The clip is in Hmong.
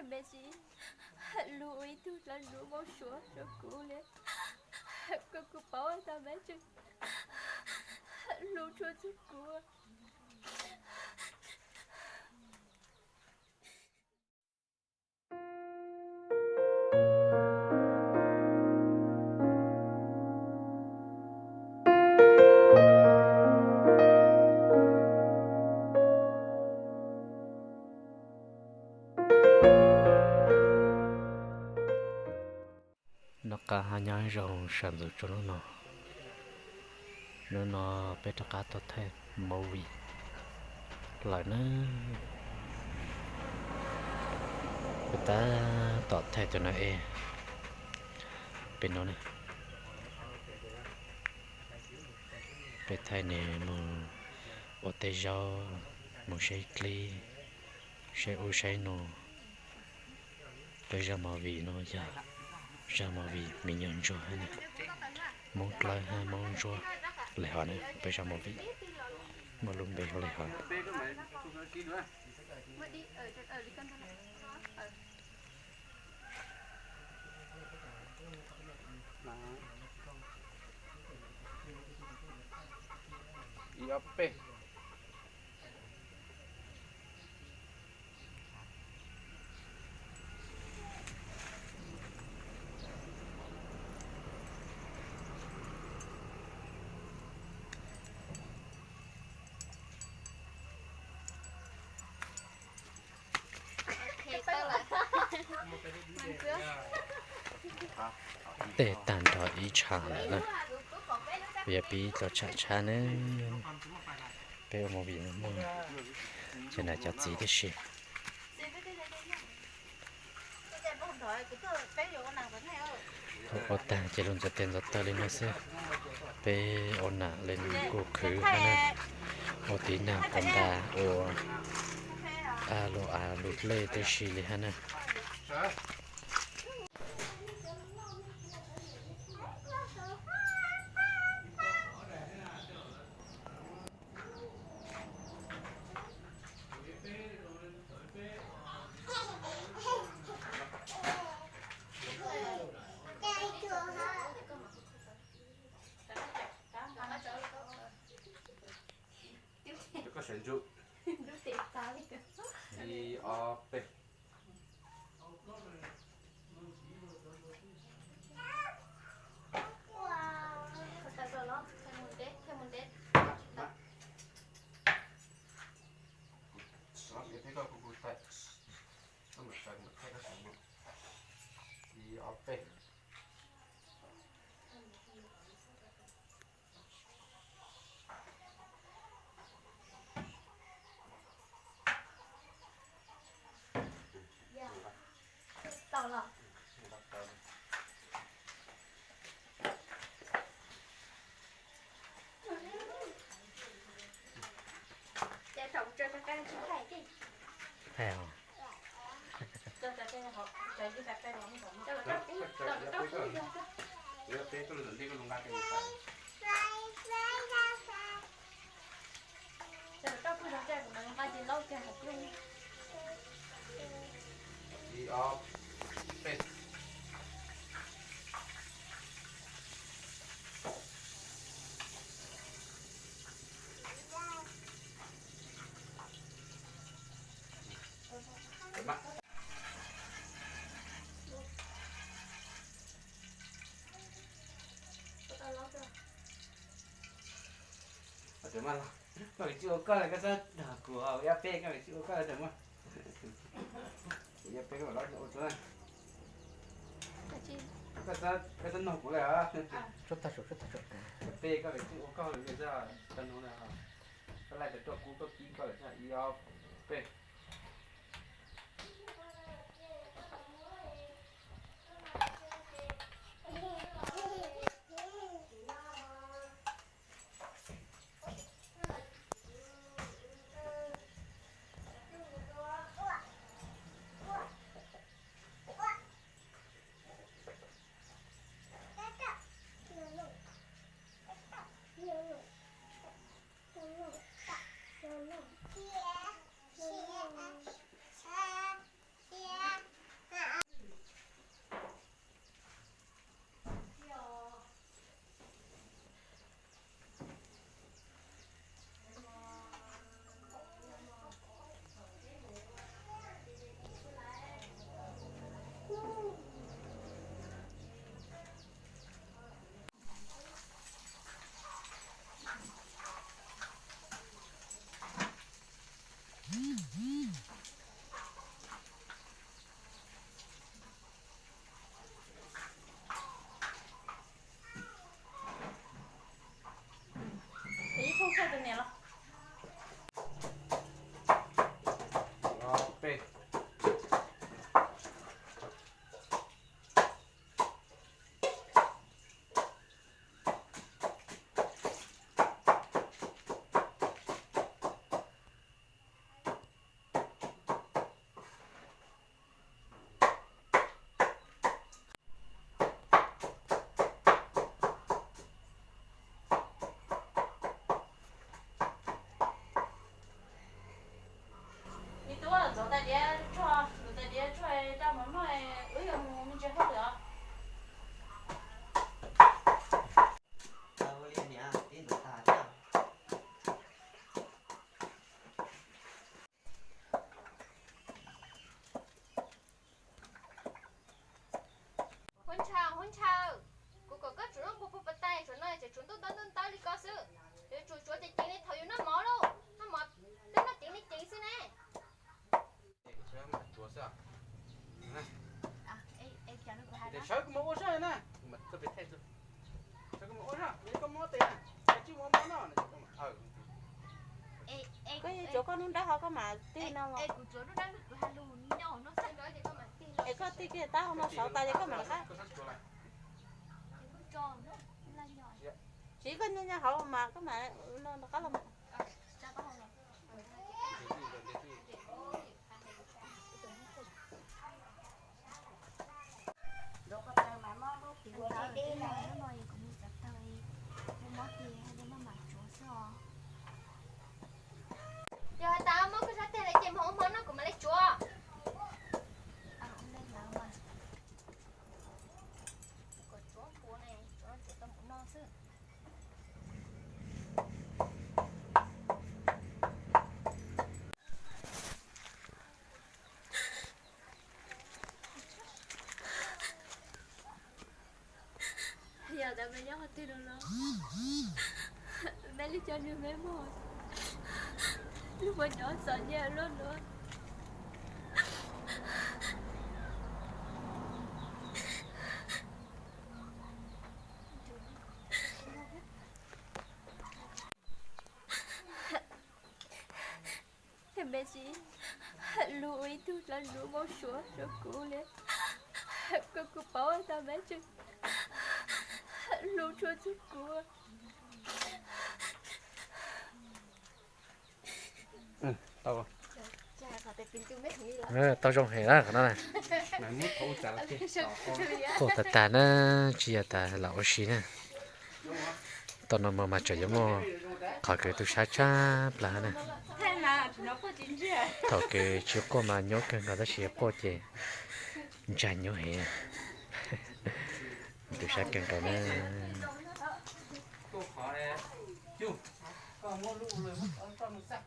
Mej tsis hlub ib tug dlaab ntxuav mob suav rua kuv le, koj kuj paub tau mej tseem hlub tshua txug kuv. Noj qab hab nyob zoo sawv ntxov rua nub no. Nub no peb rov qab tuaj thaij movie lawm na. Peb tab tom thaij tus no es peb no na, peb thaij nws moog ua tej zaub, moog saib clip, saib ub saib no. Peb zaj movie no yog zaj movie me nyuam ntsuag hab na, Moob Dlawb hab Moob Ntsuab le hov na. Peb zaj movie muaj lub npe hu le hov. Ib ob peb. Tej tag nrho ib tsham lawm na, yog pib tau tsham tshab na. Peb ua movie no muaj cov nam cov txiv tib si. Ua tag ces lug ntxuav tes ntxuav taw li no xwb. Peb ua nam li no kuj khwv hab na, ua tiv nag quas npas, ua av lug av lug dlej tib si li hab na. Koj sawv ntsug. Ib ob peb. Ib ob peb. Thaij os. Ib ob peb. Koj tsis ua koj, koj txhob dag kuv, ib ob peb koj tsis ua koj tau mas. Ib ob peb koj los ua tau. Koj txhob noog kuv lawm. Ib ob peb koj tsis ua koj lawm, koj noog lawm. Koj laij tau rau kuv, koj kib koj lawm, ib ob peb. Kom koj tsuav noj npua puag pas tais, tsuav no tseem tsuav ntuj ntaub ntuj ntawv li ko xwb. Yuav tsum tsuav ceev ceev li thaum yus noj mov lauj, noj mov twb noj ceev li ceev xwb ne. Sawv kuv mus ua zaj na. Sawv kuv mus ua zaj, koj mus ua tes na, koj mus ua tes na. Koj yeej tsuav koj lub nrab hauv koj mam tig no. Es koj tig kiag tab hauv no saud tas ces koj mam rov qab. Tsis, koj nyob nyob hauv mas koj mam no rov qab los. Yog has tas muab koj sab teg lawm ces mus ua hmo noj kuv mam li tsuav. Kom tsuav npua ne, tsuav tsuav tau mus noj xwb. Yog tas me nyob qhov twg no los, me li cov nws me muag, lub muag cov txom nyem luaj luaj. Me tsis lub ua ib tug dlaab lub maub suav rua kuv li, koj kuj paub tas me tsis lub tshua txug kuv. Tau zoo heev na qhov no. Quaj tag tag na, tsis yog tas lam ua si na. Tau no mas tseem yuav muaj qhov kws tu sab tshaj plaws na. Thaum kws tsis quaj mas nyuaj kawg nkaus tab sis quaj ces ntsaj nyuaj heev. Tu sab kawg nkaus na.